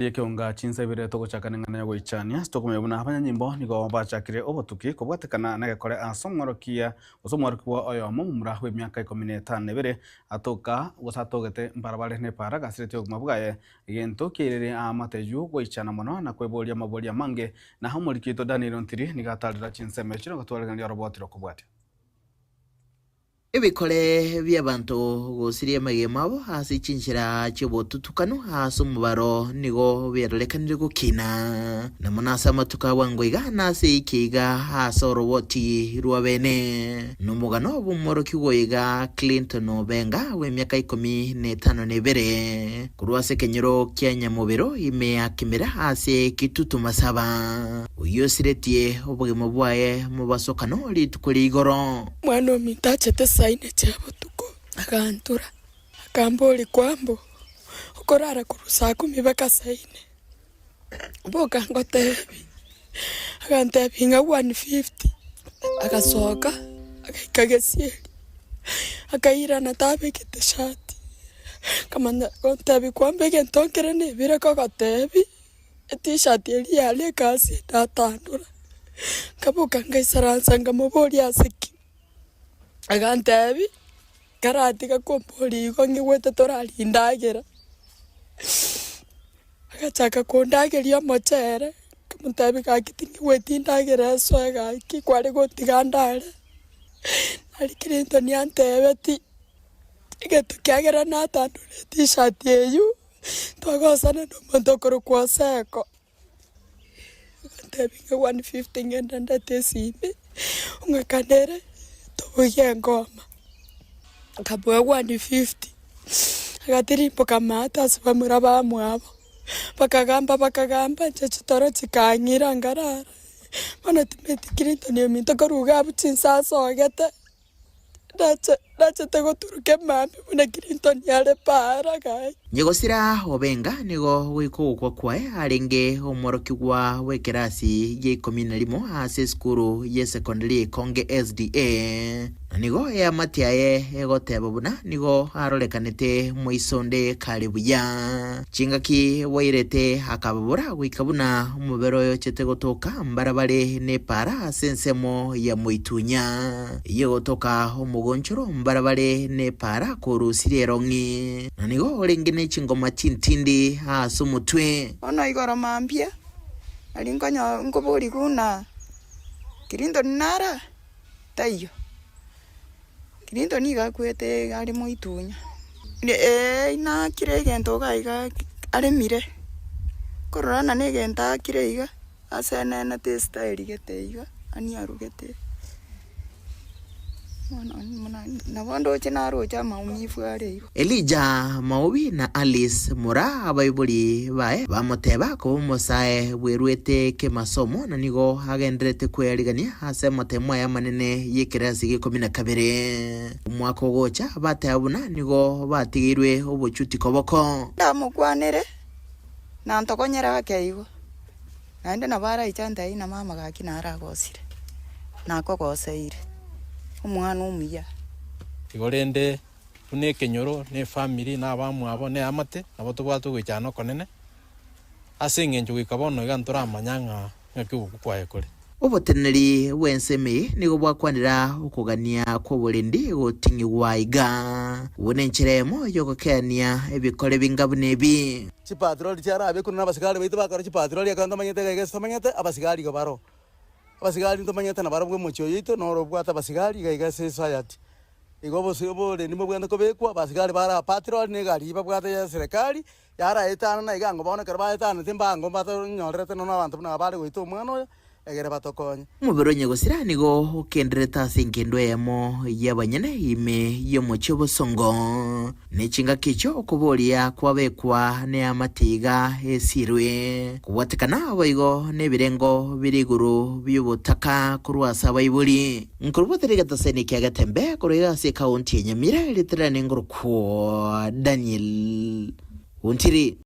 Ekeonga chinsa ibere togochaka neng'ana yogoichania, tokomanya buna abanyanyimbo nigo bachakire obotuki kobwatekana negekore ase omworokia gose omworokigwa oyomo omomura bw'emiaka ikomi na etano na ebere atoka gose atogete mbarabare nepaara gasiretie obogima bwaye. Egento kiairire aamate ayio goichana mono na kweboria amaborio amange na omoriki oito Daniel Ontiri nigo atarera chinsemo echio na gotwaregania oroboti rokobwatia. Ebikore bi'abanto gosiria amagima abo ase chinchera chi'obotutukanu ase omobaro nigo biarorekanire gokina, na mono ase amatuko a bwango iga na ase eiki iga ase oroboti rwa bene. Nomogano bw'omworokigwa oyo iga Clinton Obenga bw'emiaka ikomi na etano na ebere, korwa ase ekenyoro kia Nyamobero ime ya Kimera ase Kitutu Masaba, oyio osiretie obogima bwaye mobasokano rituko ria igoro. Omwana ominto achete saa ine chia botuko, agantura, akamboria, Kwambo, okorara korwa saa kumi mpaka saa ine? Boka ngotebi, agantebia ng'a 150, agasoka, agaika gesieri, akairana tabegete shati, akamanya gontebia kwambo egento nkere nebire kogotebi. Etishati eria yare egasi ndatandora, nkaboka ngaisaransa nkamoboria ase ki, agantebia karatiga komboria igo ng'igwete toraria endagera, agachaka kondageria omochere, nkamotebia gaki ting'igweti endagera esoe gaki kware gotiga ndare, nari Clinton antebeti, egento kiagera natandora etishati eywo. Twagosana nomonto okorokwa Oseko, agantebia ng'a 150 ng'ende ndete esimi, ong'akanere tobugie engoma. Nkamoa 150, agatirimboka amato ase bamura bamwabo, bakagamba bakagamba inche chitoro chikang'ira nkarara, bono timanyeti Clinton ominto korwa iga abwo chinsa asogete. Nachete goturuka emambia buna Clinton are paara gaki. Nyegosira Obenga nigo goika ogokwa kwaye arenge omworokigwa bw'ekerasi gia ikomi na rimo ase esukuru y'esekondari ya Ikonge SDA, na nigo eamate yaye egoteba buna nigo arorekanete moiso onde kare buya. Chingaki bwairete akababora goika buna omobere oyo ochete gotoka mbarabare nepaara ase ensemo ya moitunya. Eyio egotoka omogonchoro mbarabare nepaara korusirie erong'i, na nigo orenge ne chingoma chintindi ase omotwe. Bono igoro mambia, nari nkonyo nkoborigwa ng'a Clinton nara? Taiyo. Clinton nigo akwete iga are moitunya. Ee inakire egento iga iga aremire, korora na negento akire iga, ase enenete estyle gete iga, yaani arugete. Bono buna nabo ndoche naroche amaumivu are igo. Elija Maobi na Alice Mura abaibori baye bamoteba koba omosae bweruete kemasomo na nigo agendererete kwearigania ase amatemo aye amanene y'ekerasi gia ikomi na kabere. Omwaka ogocha bateba buna nigo batigeirwe obochuti koboko. Ndamokwanere, na ntokonyere ake igo, naende nabo araiche antebie ng'a mama gaki naragosire, nakogoseire, omwana omuya. Igo rende buna ekenyoro, na efamiri, na abamwabo, na eamate, nabo tobwate ogoichana okonene, ase engencho goika bono iga ntoramanya ng'a ng'aki ogokwa kwaye kore. Oboteneneri bw'ensemo eye nigo bwakwanera okogania kw'oborendi goting'igwa iga. Obwo nenchera eyemo y'ogokeania ebikore binga buna ebi. Chipatroli chiarabekwe na abasigari baito bakora chipatroli ekero ntomanyete iga iga ase tomanyete, abasigari igo baroo. Abasigari ntomanyete nabarobwo omochie oyo oito noro obwate abasigari iga iga ase esociety. Igo obosio oborendi mbobwenerete kobekwa, abasigari bare patrol na egari eyio babwate ya eserekari, yaraetana na iga ango bono ekero baetanete mbango mbatonyorerete nonya abanto buna aba bare goita omwana oyo, egere batokonye. Omobere o nyagosira nigo okenderete ase engendu eyemo y'abanyene ime y'omochie obosongo, Ne chingaki echio okoboria kwabekwa neamate iga esirwe, kobwatekana boigo nebirengo bire igoro bi'obotaka korwa ase abaibori. Nkorobotera egetaseni kia Getembe korwa iga ase ekaunti ya Nyamira, ritarera nengorokwo Daniel Ontiri.